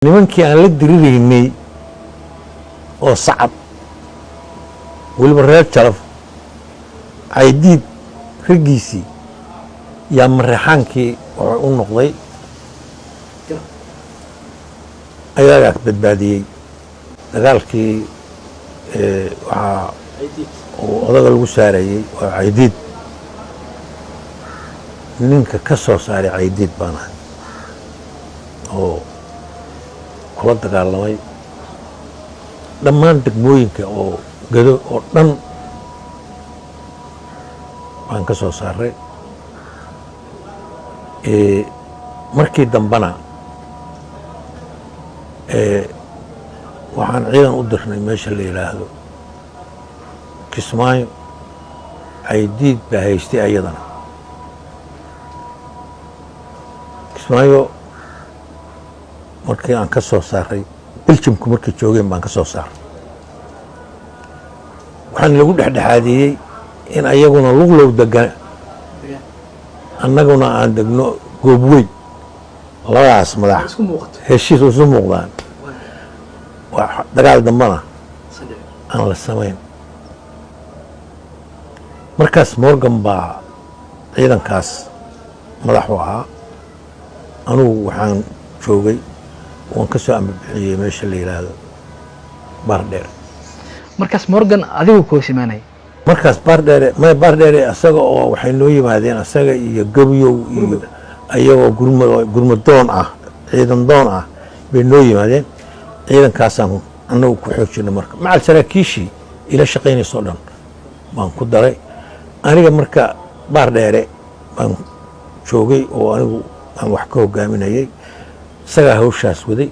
Nimankii aan la diriraynay oo Sacad, weliba reer Jalaf, Caydiid raggiisii, yaa Mareexaankii wuxuu u noqday ayagaa badbaadiyey dagaalkii. Waxaa uu odaga lagu saarayey waa Caydiid. Ninka ka soo saaray Caydiid baan ahay oo kula dagaalamay dhammaan degmooyinka oo Gado oo dhan baan ka soo saaray. Markii dambena waxaan ciidan u dirnay meesha la yidhaahdo Kismaayo. Caydiid baa haystay ayadana Kismaayo. Markii aan ka soo saaray, Beljimku markay joogeen baan ka soo saaray. Waxaan lagu dhexdhexaadiyey in ayaguna Luglow degan, annaguna aan degno Goobweyn, labadaas madax heshiis isu muuqdaan, waa dagaal dambana aan la samayn. Markaas Morgan baa ciidankaas madaxu ahaa. Anugu waxaan joogay, waan ka soo ambabixiyey meesha la yidhaahdo Baardheer. Markaas Morgan adigu ku hoos imaanaya? Markaas Baardheere may, Baardheere asaga oo waxay noo yimaadeen asaga iyo Gabyow iyo ayagoo gurmad, gurmadoon ah, ciidan doon ah bay noo yimaadeen. Ciidankaasaan annagu ku xoojinay. Marka macal saraakiishii ila shaqaynayso o dhan baan ku daray. Aniga marka Baardheere baan joogay oo anigu aan wax ka hogaaminayay. Isagaa hawshaas waday.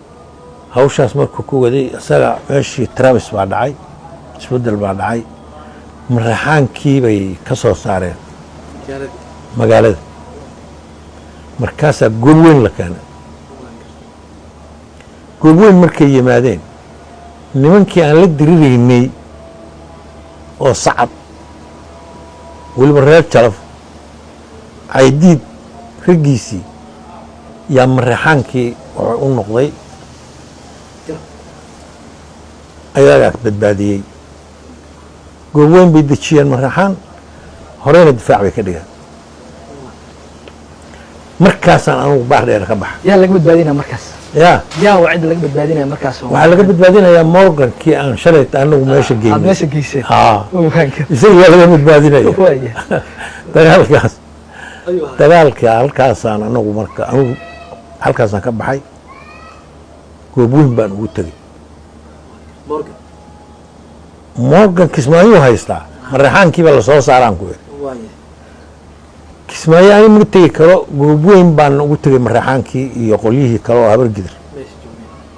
Hawshaas markuu ku waday isaga, meeshii Travis baa dhacay, isbeddel baa dhacay. Maraxaankii bay ka soo saareen magaalada. Markaasaa Goobweyn la keenay. Goobweyn markay yimaadeen, nimankii aan la diriraynay oo Sacad, weliba reer Jalaf, Caydiid raggiisii, yaa Mareexaankii wuxuu u noqday ayagaa badbaadiyey. Goobweyn bay dejiyeen Mareexaan, horeyna difaac bay ka dhigeen. Markaasaan anugu Baardheer ka baxa. Yaa laga badbaadinaya markaas? Ya. Yaa waa cidda laga badbaadinaya markaas? Waxaa laga badbaadinayaa Morgankii aan shalay anagu meesha aad geynay. Meesha geyseen? Haa. Ogaanka. Isaga yaa laga badbaadinaya. Waaya. Dagaalkaas, dagaalka halkaasaan anagu, marka anugu halkaasaan ka baxay, Goobweyn baan ugu tegey. Morgan Kismaayuu haystaa, Mareexaankiiba lasoo saaraan ku iri. Kismaayo ani ma tegi karo. Goobweyn baan ugu tegey Mareexaankii iyo qolyihii kale oo Habargidir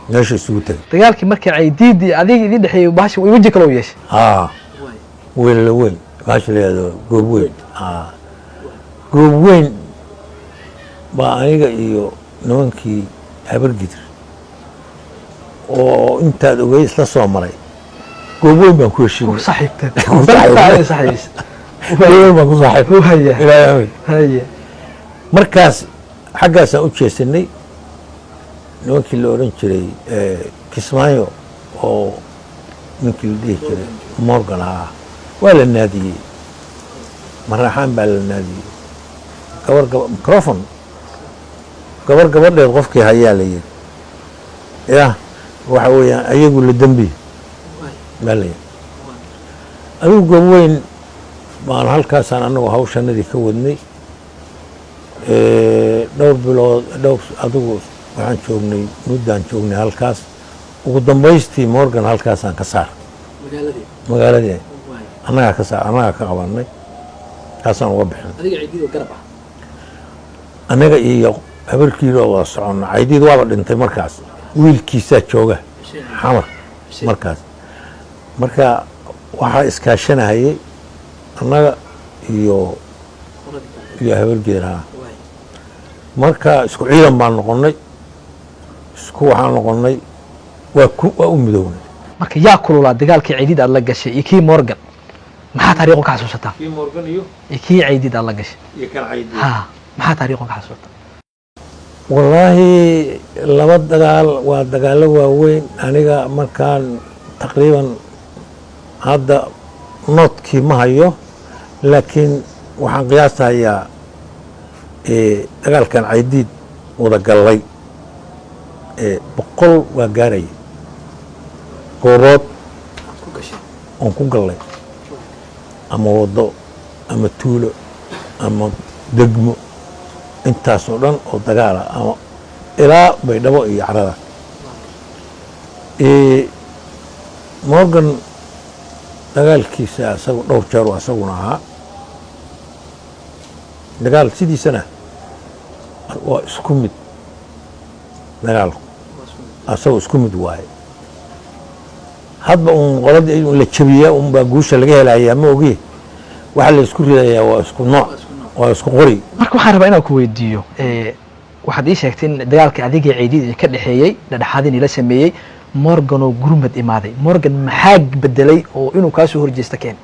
meesha isugu tegey. Dagaalkii markii Caydiid iyo adiga idin dhexeeyey, bahasha weji kale u yeeshay. Haa, weyn la weyn baasha la yihahdo Goobweyn. Haa, Goobweyn baa aniga iyo nimankii Habargidir oo intaad ogey isla soo maray, Goobweyn baan ku ku heshiinay. Saaxiibteen. Ku saaxiibnay. Saaxiibs. Goobweyn baan ku saaxiib. Waya. Ilaahay amid. Haye. Markaas xaggaasaan u jeesanay. Nimankii la odhan jiray Kismaayo oo ninkii la dhihi jiray Morgan ahaa waa la naadiyey. Maraxaan baa la naadiyey. Gabar gaba microphone, gabar gabadheed qofkii hayaa la yidhi, ya waxa weeyaan ayagu la dembi baa la yidhi. Adigu Goobweyn baan halkaasaan anagu hawshanadii ka wadnay dhowr bilood, dhowr, adigu waxaan joognay, muddaan joognay halkaas. Ugu dambaystii Morgan halkaasaan ka saar magaaladii, annagaa ka saar, annagaa ka qabanay, kaasaan uga bixinay. Annaga iyo Habarkiidoo wada soconna. Caydiid waaba dhintay markaas, wiilkiisaa jooga Xamar markaas. Marka waxaa iskaashanahayay annaga iyo Habargeer. Haa, marka isku ciidan baan noqonnay, isku waxaan noqonnay, waa u midownay. Marka yaa kululaa dagaalkii Caydiid aad la gashay iyo kii Morgan? Maxaa taariikhun ka xasuusataa? Kii Morgan iyo iyo kii Caydiid aad la gashay. Iyo kan Caydiid. Ha, maxaa taariikhun ka xasuusataa? Wallaahi, laba dagaal waa dagaallo waaweyn. Aniga markaan taqriiban hadda noodkii ma hayo, laakiin waxaan qiyaasayaa dagaalkan Caydiid wada gallay 100 waa gaaraya goobood oon ku gallay, ama waddo ama tuulo ama degmo, intaasoo dhan oo dagaala ama ilaa Baydhabo iyo Carada. Morgan dagaalkiisa isagu dhowr jeer isaguna ahaa dagaal. Sidiisana waa isku mid dagaalku, asagoo isku mid waaye. Hadba uun qoladii in la jabiyaa unbaa guusha laga helayaa, ma ogi waxa la isku ridayaa waa isku nooc, waa isku qori. Marka waxaan rabaa inaan ku weydiiyo, waxaad ii sheegtay in dagaalka adiga Caydiid ka dhexeeyey dhexdhexaadin ila sameeyey Morgan oo gurmad imaaday. Morgan maxaa bedelay oo inuu kaa soo horjeesta keenay?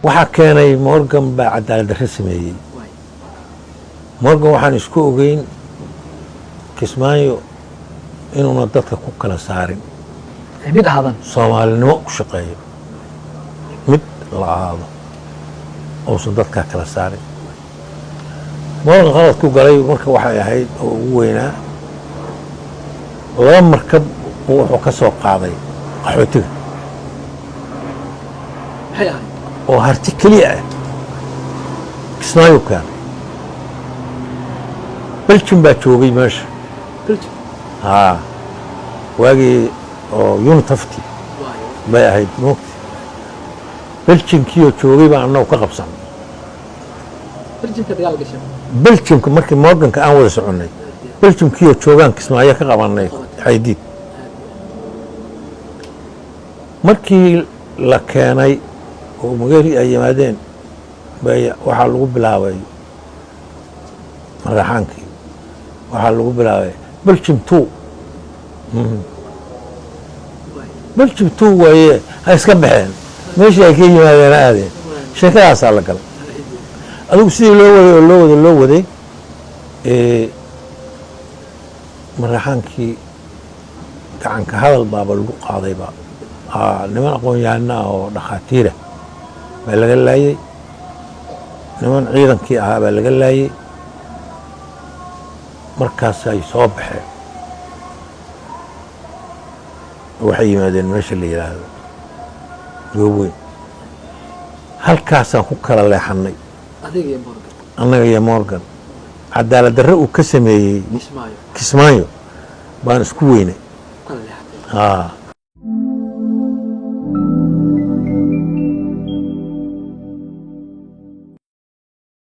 Waxaa keenay, Morgan baa cadaalad darre sameeyey. Morgan waxaan isku ogeyn Kismaayo inuuna dadka ku kala saarin, mid ahaadan, Soomaalinimo ku shaqeeyo, mid la ahaado, uusan dadkaa kala saarin. Morgan qalad ku galay marka waxay ahayd oo ugu weynaa, laba markab buu wuxuu ka soo qaaday qaxootiga oo Harti keliya ah, Kismaayo keenay. Belgium baa joogay meesha haa waagii oo UNITAF-ti bay ahayd moogta. Belgiumkiioo joogay baan annagu ka qabsanay. Belgiumka markii Morganka aan wada soconnay, Belgiumkiioo joogaan Kismaayo ka qabanay Xaydiid. Markii la keenay oo Mageeri ay yimaadeen bay waxaa lagu bilaabay maraxaankii, waxaa lagu bilaabay Belgium two, Belgium two waaye, ha iska baxeen, meeshii ay ka yimaadeen aadeen. Sheekadaasaa la galay. Adigu sidii loo waday oo loo waday loo waday, maraxaankii gacanka hadal baaba lagu qaadayba. Niman aqoon-yahano ah oo dhakhaatiira baa laga laayey, niman ciidankii ahaa baa laga laayey. Markaasay soo baxeen, waxay yimaadeen meesha la yidhaahdo Gooweyn. Halkaasaan ku kala leexannay annaga iyo Morgan. Cadaalad darre uu ka sameeyey Kismaayo baan isku weynay.